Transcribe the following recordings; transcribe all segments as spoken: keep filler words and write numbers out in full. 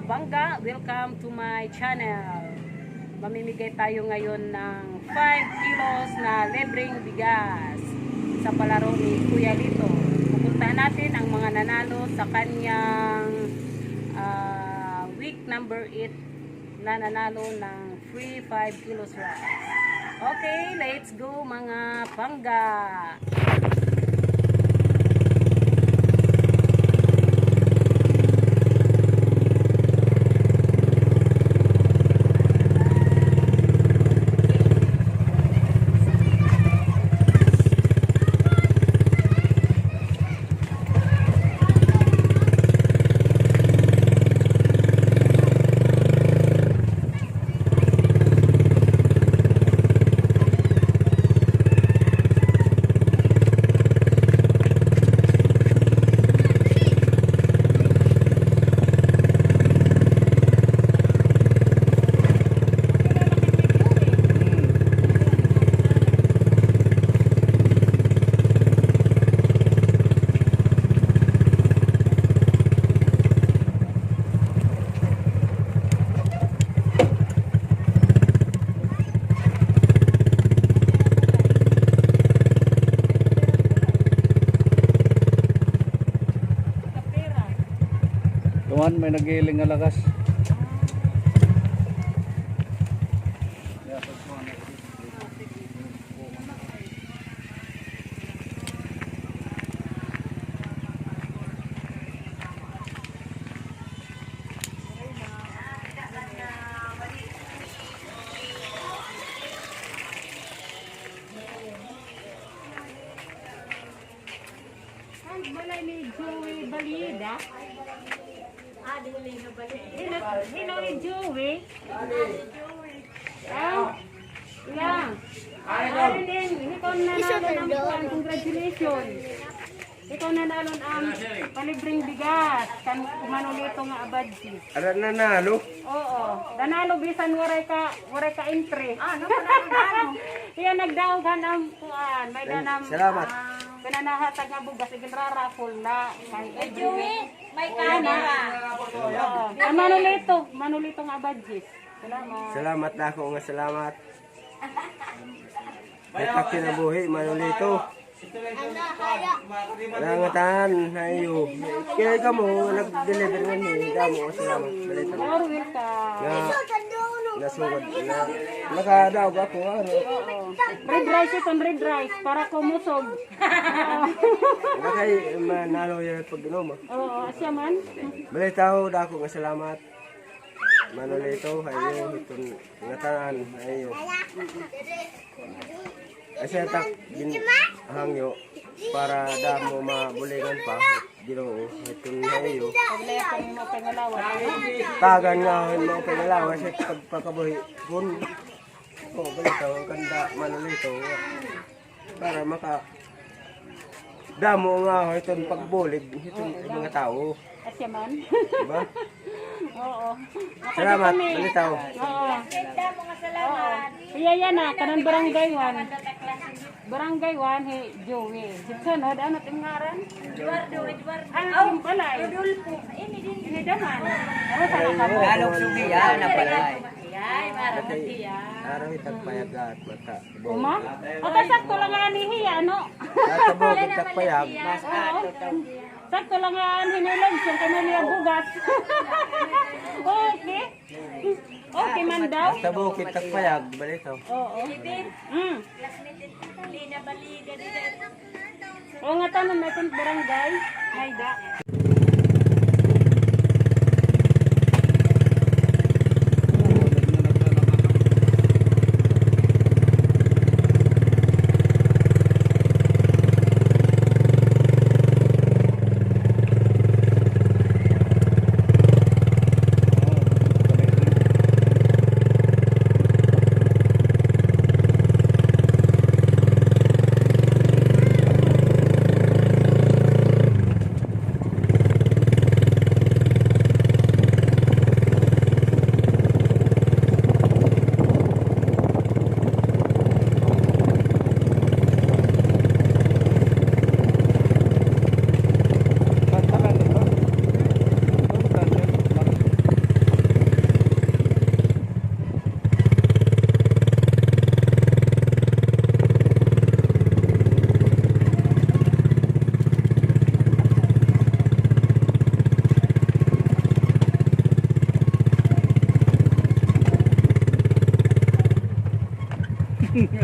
Panga, welcome to my channel. Mamimigay tayo ngayon ng five kilos na libreng bigas sa palaro ni Kuya Lito. Pupuntahan natin ang mga nanalo sa kanyang, ah, week number eight na nanalo ng free five kilos rice. Okay, let's go, mga panga! Tuman, may nagiling nga lagas. An balay ni Joey Balida. Ah, dili na balay. Hino, hino ni Joey? Ah, yeah. Ari din, ikaw na nanalo ng kuan. Congratulations. Ikaw nanalo ang palibreng bigas kan Manolito nga Abadji. Ada nanalo? Oo. Nanalo bisan waray ka, waray ka entry. Ah, nanalo. Iya nagdaog han kuan, may danam. Salamat. Pinanahatag nga bugas, iginrarapol na. Kay Edwin, may camera. Oo. Ang Manolito, Manolito nga Abadjis. Salamat. Salamat dako nga salamat. Kita kinabuhi, Manolito. Nangatan ha iyo. Kay kamo nag-deliver nganhi, damo nga salamat. Balita. You're welcome. Nga nasugad na nakadaog ako, ano. Oo. Red rice iton, red rice, para kumusog. Oo. Nga kay manalo yana pag-inom, ah. Oo, asya man. Balita, dako nga salamat. Manolito, ha iyo, iton ngatanan, ha iyo. Asya tak gin-, hangyo para damo mabulingan pa, Ginoo, iton ha iyo. Tagan nga hin maupay nga lawas, it pagpakabuhi kun. O, balita, kanda Manolito. Para maka-, damo nga hiton pagbulig hiton mga tawo. Asya man. Diba? Oo. Salamat, balitaw. Oo. Damo nga salamat. Iya, yana, kanan barangay one. Barangay one, hi Joey. Sunod, ano it ngaran? Eduardo, Eduardo. Ano it balay? Rodolfo. Ini din. Ini daman. Ano sa mga Tagalog, sugi, yan, na balay. Ay, marami siya. Araw, itagpayag at mata. Uma? Ata sakto la nga anhi hiya, ano? Sa bukid tagpayag. Oo. Sakto la nga anhi ni Lensong kay may niya bugas. Okay. Okay man daw. Sa bukid tagpayag, balitaw. Oo. Mm. O, ngatanan na iton barangay. Mayda.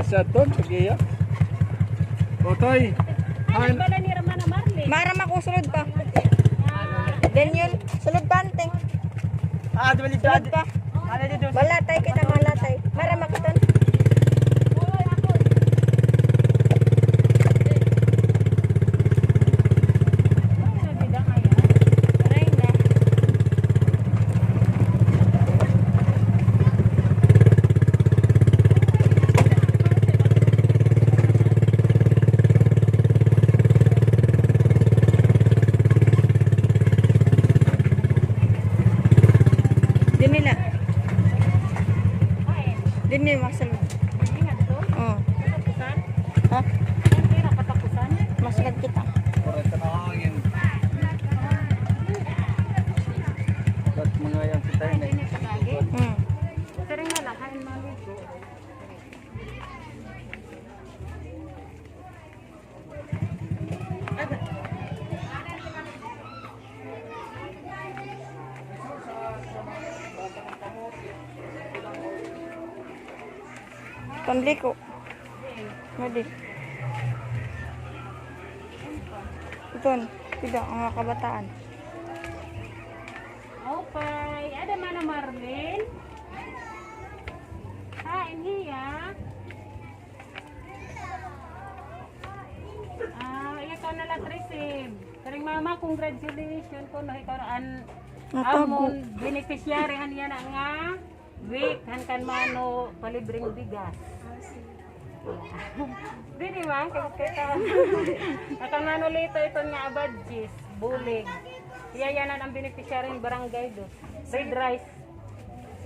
Sa ton, sige ya. Otoy. Ano bala ni Ramana Marley? Mara, makusulod pa. Daniel, sulod pa, ante. Ah, dito, dito. Sulod pa. Ano dito? Malatay kita, malatay. Mara, makiton. Aray na. Dini la. Dini, masal. Oh. Ha? Masal kita. Ba't mga yan kita ini? Hmm. Siring na la, hain maligo. Panliko. Madi. Iton, tidak, mga kabataan. Okay, ada mana Marlin? Hain hiya? Ah, ikaw na la receive. Karing mama, congratulations kuno ikaw an amon beneficiary han yana nga week, han kan Mano palibreng bigas. Didi man, kay kita. Kan Mano Lito iton nga abadjis, bulig. Iya yana an beneficiary han barangay dos. Red rice.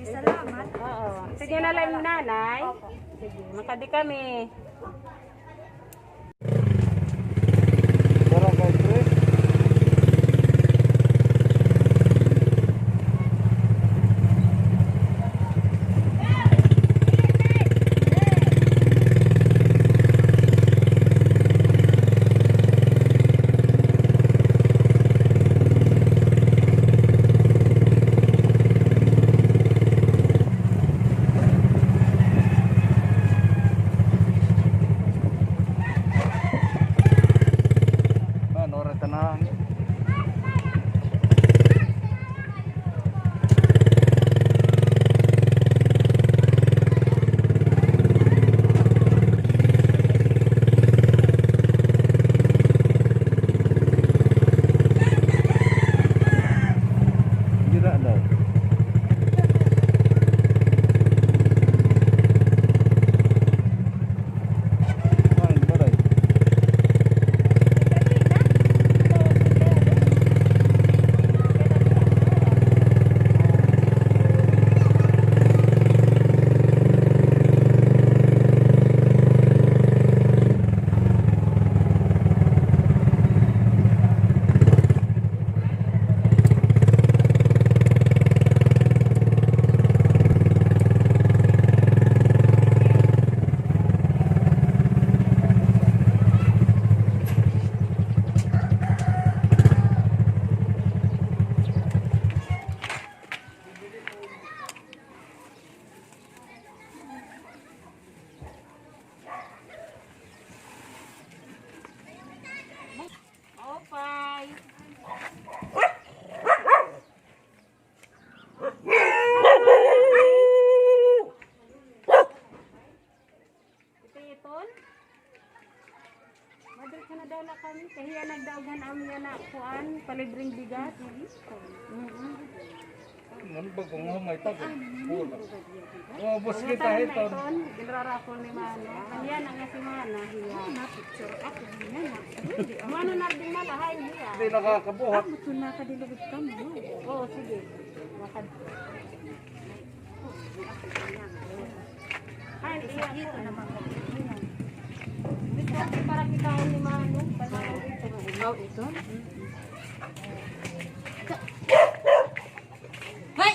Salamat. Oo. Sige na la, nanay. Opo. Sige, makadi kami. Barangay three. Man, oras na. Dira daw. Ay, baray. Opay. Ito, iton. Madre ka na daw na kami. Kay hiya nagdaog han amon yana kuan, palibreng bigas. Mm-mm. Ano ba kung humay tago? Pula. Oh, boss kita ito. Ginrarapol ni Mano. An yana nga si Mana, hiya. Mano na din malahay hiya. Hindi nakakabuhat. Ito na kadilugod ka mo. Oo, sige. Makad- Ay, iya ko naman. Dito, para kita ni Mano. Ikaw ito? Hay!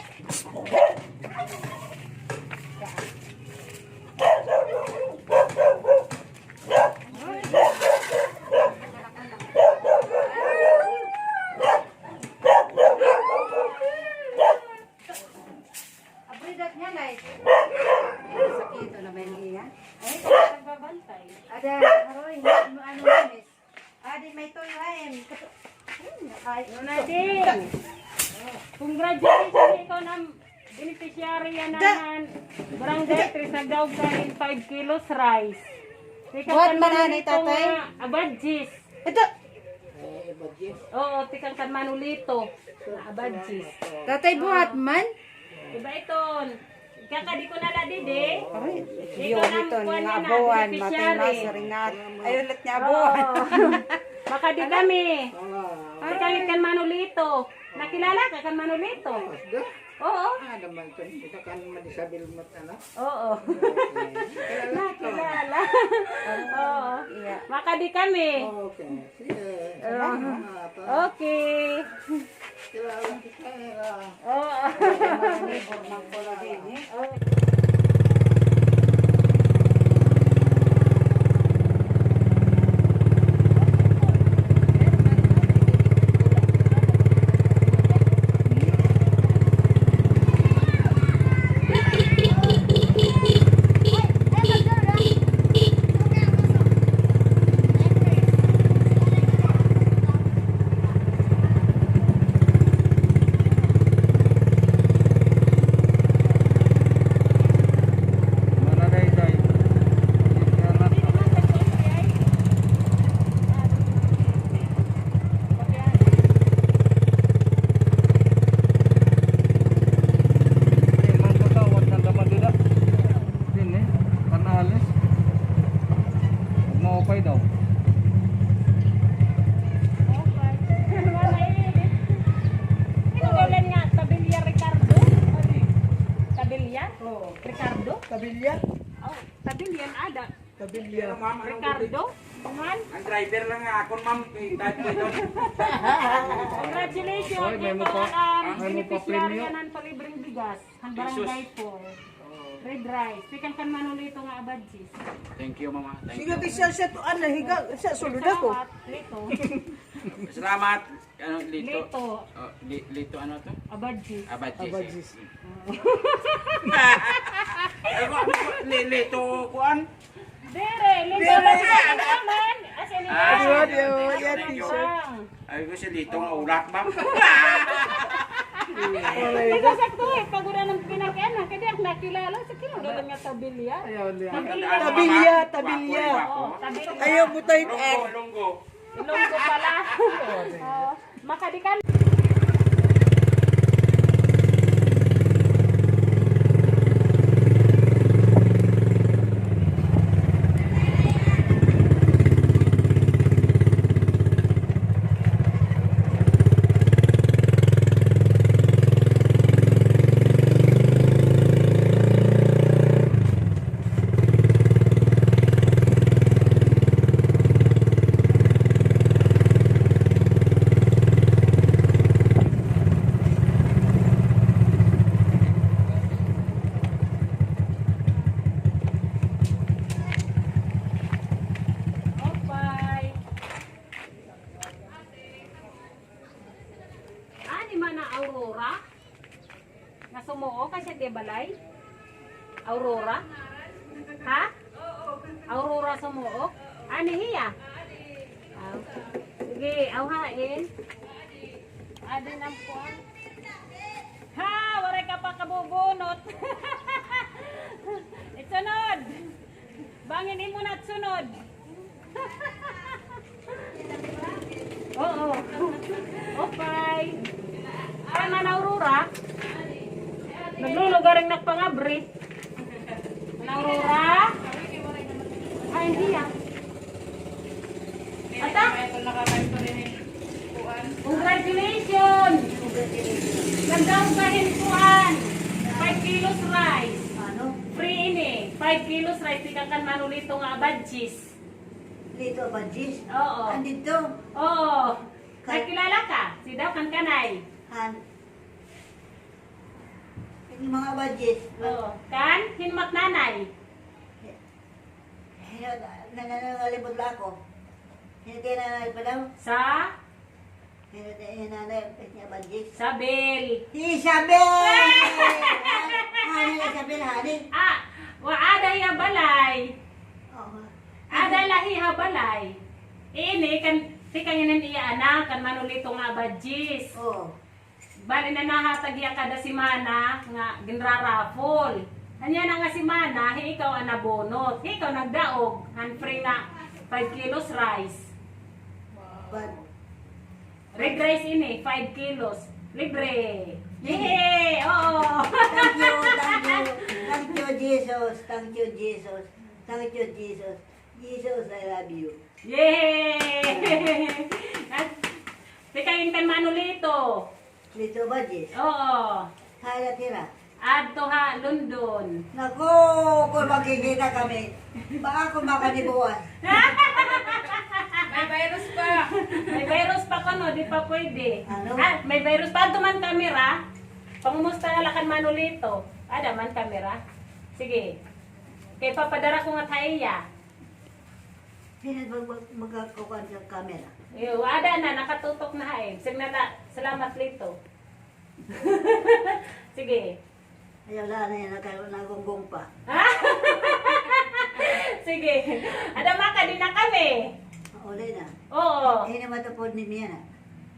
Abridat niya, Nay. Sakit, ano May iya. Ay, nagbabantay. Ada, aroy, ano, ano, miss? Adi, may tuyo, ay, em, kato-, ay, ay, Nadine, congratulations, ikaw na beneficiary yana han Barangay Tres, nagdaog ka hin five kilos rice. Tikang kan Manolito nga abadjis. Ito. Oo, tikang kan Manolito nga abadjis. Tatay, buhat man? Iba iton. Kakadi ko na la didi. Aray, ito na, ito nga abuhan, matay na sa ringat. Ayaw la't niya abuhan. Oo. Makadi kami. Tikang kan Manolito. Nakilala ka kan Manolito? Oo. Ah, naman ito. Ito kan Ma'am Isabel Mat-, ano? Oo. Okay. Kilala ko. Nakilala. Oo. Makadi kami. Okay. Sige. Salamat, ha. Okay. Kilala kita, eh, ah. Oo. Mga neighbor man pala din, eh. Oo. Dini, Canales. Maupay daw. Maupay. Wala eh. Sino ngalan nga? Tabilla Ricardo? Tabilla? Oo. Ricardo? Tabilla? Oh, Tabilla ada. Tabilla. Ricardo? An driver la nga akon, ma'am. Congratulations. Oy, may mo pa. May mo pa premyo. Beneficiary yana han palibreng bigas. Han Barangay four. Red rice. Tikang kan Manolito nga abadjis. Thank you, mama. Thank you. Sige, siya, siya to, ano, higa, siya, sulod ako. Salamat, Lito. Salamat. Ano, Lito? Lito. Oh, Li-, Lito, ano to? Abadjis. Abadjis, eh. Abadjis. Ay, wa-, Li-, Lito, kuan? Diri, Lito. Diri. As in, ah, di ba, di ba, di ba, Lito. Ay, ko si Lito nga ulat, ma'am. Wala yun. Nagasakto, eh, pag wala nang pinagkana, kaya di ako nakilala. Sa kilala nga Tabilla. Ayaw, Tabilla. Tabilla, Tabilla. Oo, Tabilla. Ayaw mo tayo, Ilonggo, eh. Ilonggo. Ilonggo pala. Oo. Makadikan. Opay. Ani man an Aurora? Nga sumuok, asya di balay? Aurora? Ha? Aurora sumuok? Ani hiya? Aw. Sige, aw hain. Adi na an kuan. Ha, waray ka pa kabubunot. Itsunod. Bangin imo na sunod. Oo. Opay. Ay, Mana Aurora. Naglulugaring nagpangabri. Mana Aurora. Ay, hindi ah. Ata? Congratulations! Nagdaog ka hin kuan. Five kilos rice. Ano? Free ini. Five kilos rice, tikang kan Manolito nga Abadjis. Lito Abadjis? Oo. Andito? Oo. Nakilala ka? Si daw kan kanay. Han. Ini mga Abadjis. Oo. Kan? Hin mat nanay. Hino, na, na, nanangalibot la ako. Hino kay nanay pa daw? Sa? Hino, hino nanay, hino Abadjis? Isabel. Si Isabel! Ah, hino Isabel, honey? Ah, Wa, ada hiya balay. Oo. Ada la hiya balay. Ini kan, tikang ini iya anak, kan Manolito nga badjis. Oo. Bali na nahatag hiya kada semana nga ginraraffle. Ania na nga semana, hi ikaw an nabunot. Hi ikaw nagdaog, han free nga five kilos rice. But Red rice ini, five kilos. Libre. Yay! Oo! Thank you, thank you. Thank you, Jesus. Thank you, Jesus. Thank you, Jesus. Jesus, I love you. Yay! At, tikang ini kan Manolito. Lito Badjis? Oo. Hain la hira? Adto ha London. Naku, kon magkikita kami, baka ako makanibuan. May virus pa. May virus pa kuno, di pa pwede. Ano? Ah, may virus pa. Adto man kamera. Pangumusta na la kan Manolito. Ada man kamera. Sige. Kay papadara ko ngat ha iya. Sino ba mag-, magkakuan sa camera? Iyo, ada na, nakatutok na hain. Sige na la, salamat, Lito. Sige. Ayaw la na yan, naka-, nagunggong pa. Sige. Ada, makadi na kami. Uli na. Oo. Ini matupod ni Mia na.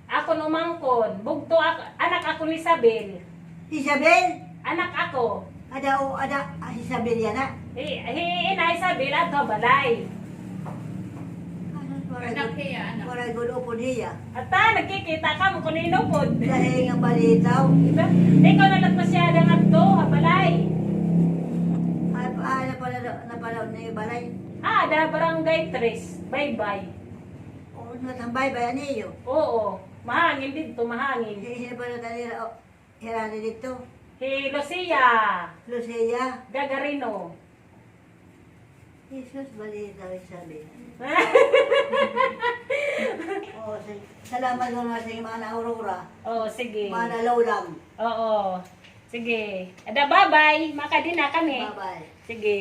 Akon umangkon, bugto ak-, anak ako ni Isabel. Isabel? Anak ako. Ada o, ada, ah, Isabel yana? Hi, hi, ina Isabel, adto balay. Ano, waray gud, waray gud upod hiya. Ata, nagkikita kamo kon hin-o upod. Dahil nga balitaw. Diba? Ikaw na nagpasyada ngadto ha balay. Ay, ay, napala-, napalaod na yung balay. Ah, da Barangay Tres, Baybay. Oo, natambay ba yan iyo? Oo, mahangin didto, mahangin. Hi-, hira pa na kanila, o, hira na didto? Hi Lucia. Lucia. Gagarino. Jesus, balita, sabi. Oo, si-, salamat nga nga sa mga Aurora. Oo, sige. Mga Lolang. Oo. Sige. Ada, bye-bye. Makadi na kami. Bye-bye. Sige.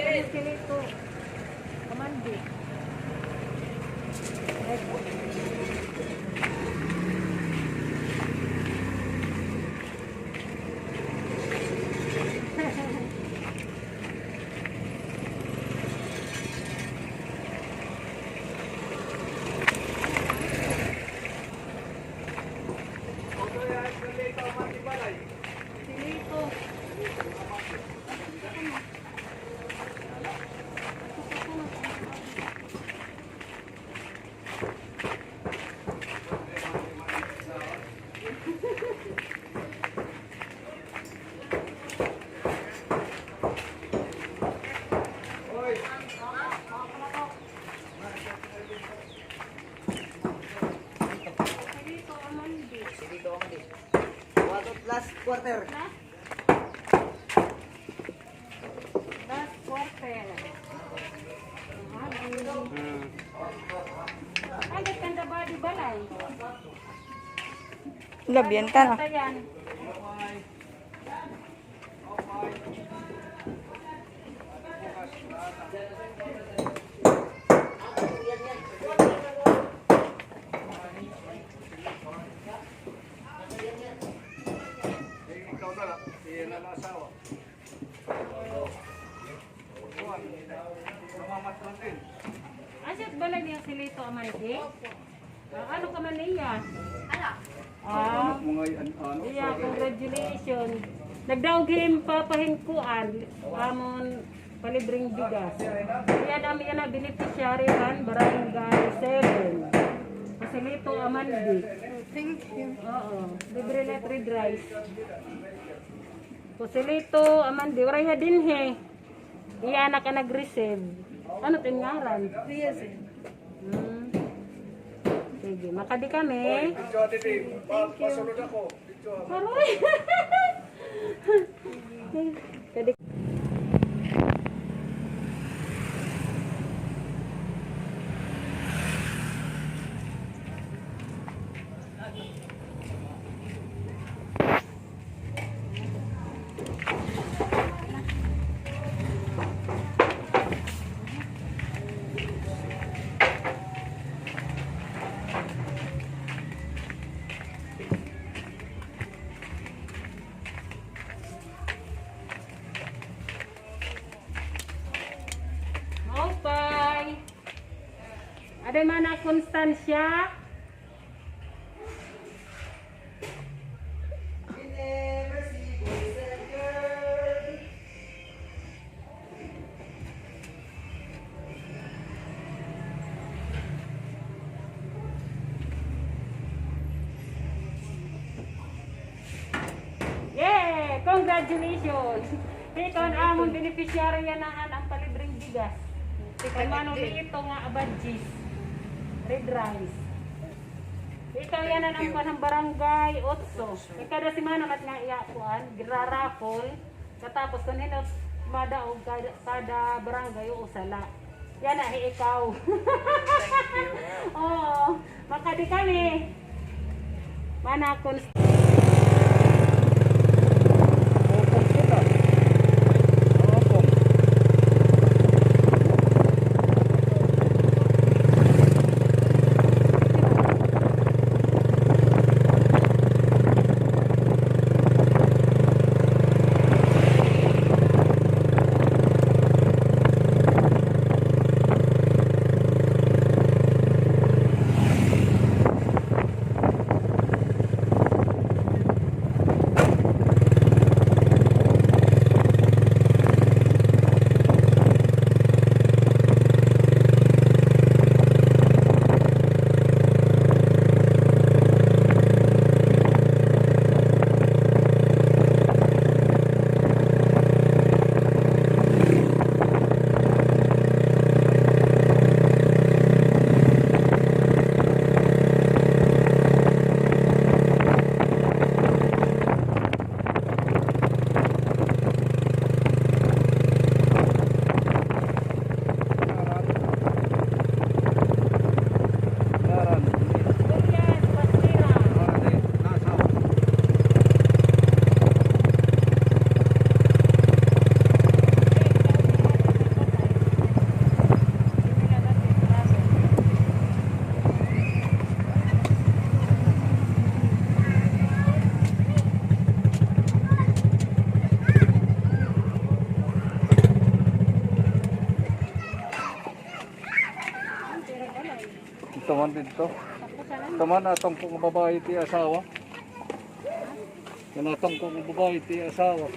Esqueleto. Kamandi. Last quarter. Last quarter. Hmm. Agad kan da ba di balay? Labian ka na. Ayan. Asya it balay niya si Lito Amante? Ah, ano ka man niya? Ah, mga yan, ano, iya, congratulations. Nagdaog him papahinkuan, amon palibreng bigas. Iya dam, iya na beneficiary han Barangay seven. Si Lito Amante. Thank you. Oo, libre na red rice. Joselito Amandi, waray ha dinhi. Iya anak an nag-receive. Ano it im ngaran? Ria Zen. Hmm. Sige, makadi kami. Thank you. Aroy. Kadi. Maupay. Ada man na Constancia. Yay! Congratulations! Ikaw an amon beneficiary yana han palibreng bigas. Ikaw, Mano Lito nga abadjis. Red rice. Ikaw yana an kuan han barangay, otso. Kada semana man nga iya kuan, ginra-raffle. Katapos kon hin-o it madaog kada, kada barangay, usa la. Yana hi ikaw. Thank you. Oo, makadi kami. Manakon. Taman didto. Taman, natungko nga babaye it iya asawa. Natungko nga babaye it iya asawa.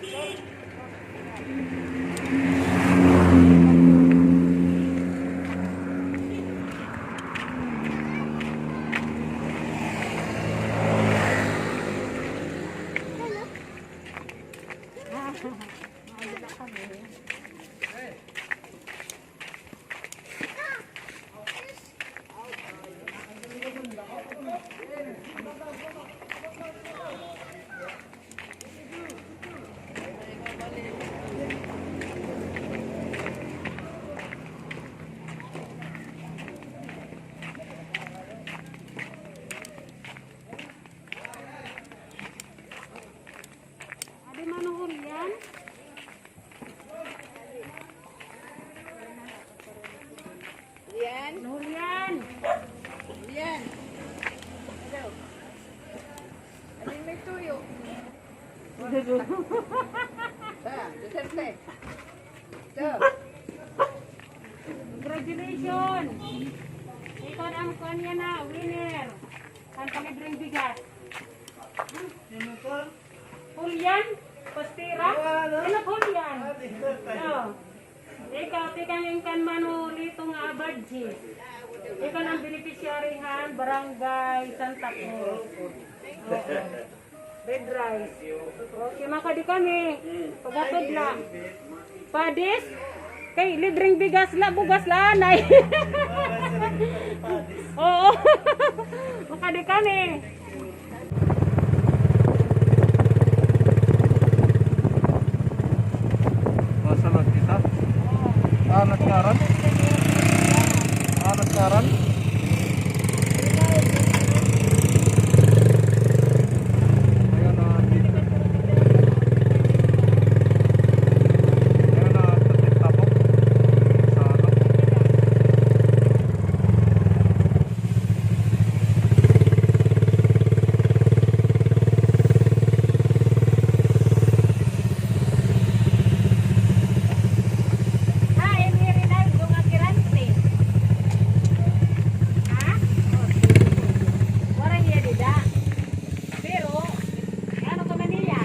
Adi man, Julian. Julian. Julian. Julian. Hello. Adi may tuyo. Sa, Duterte. Sa. Congratulations. Ikaw an kuan yana, winner. An palibreng bigas. Julian Pastera? Ano, Julian? Oh. Ikaw, tikang in kan Mano Lito nga Abadji. Ikaw an beneficiary han Barangay Santa Cruz. Oo. Red rice. Okay, makadi kami. Paghatod na. Padis? Kay libreng bigas la, bugas la anay. Oo. Makadi kami. Masalat kita. Anat ngaran? Anat ngaran? Ayan na, dito. Ayan na, sa TikTok. Sa ano? Ha, ini Rinaldo nga Kirante. Ha? Waray hiya dida. Pero, ano ka man niya?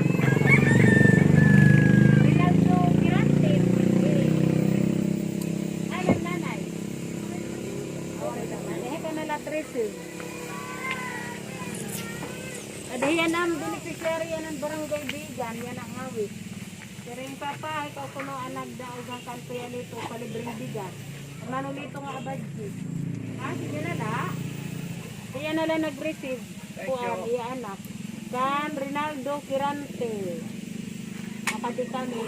Rinaldo Kirante. Ay, nanay. Adi hiya an beneficiary yana han Barangay Bigan, yana an awit. Siring, Papa, ikaw kuno an nagdaog han kan Kuya Lito palibreng bigas. Mano Lito nga Abadji. Ah, sige na la. Iya na la nag-receive. Kuan, iya anak. Kan Rinaldo Kirante. Makadi kami.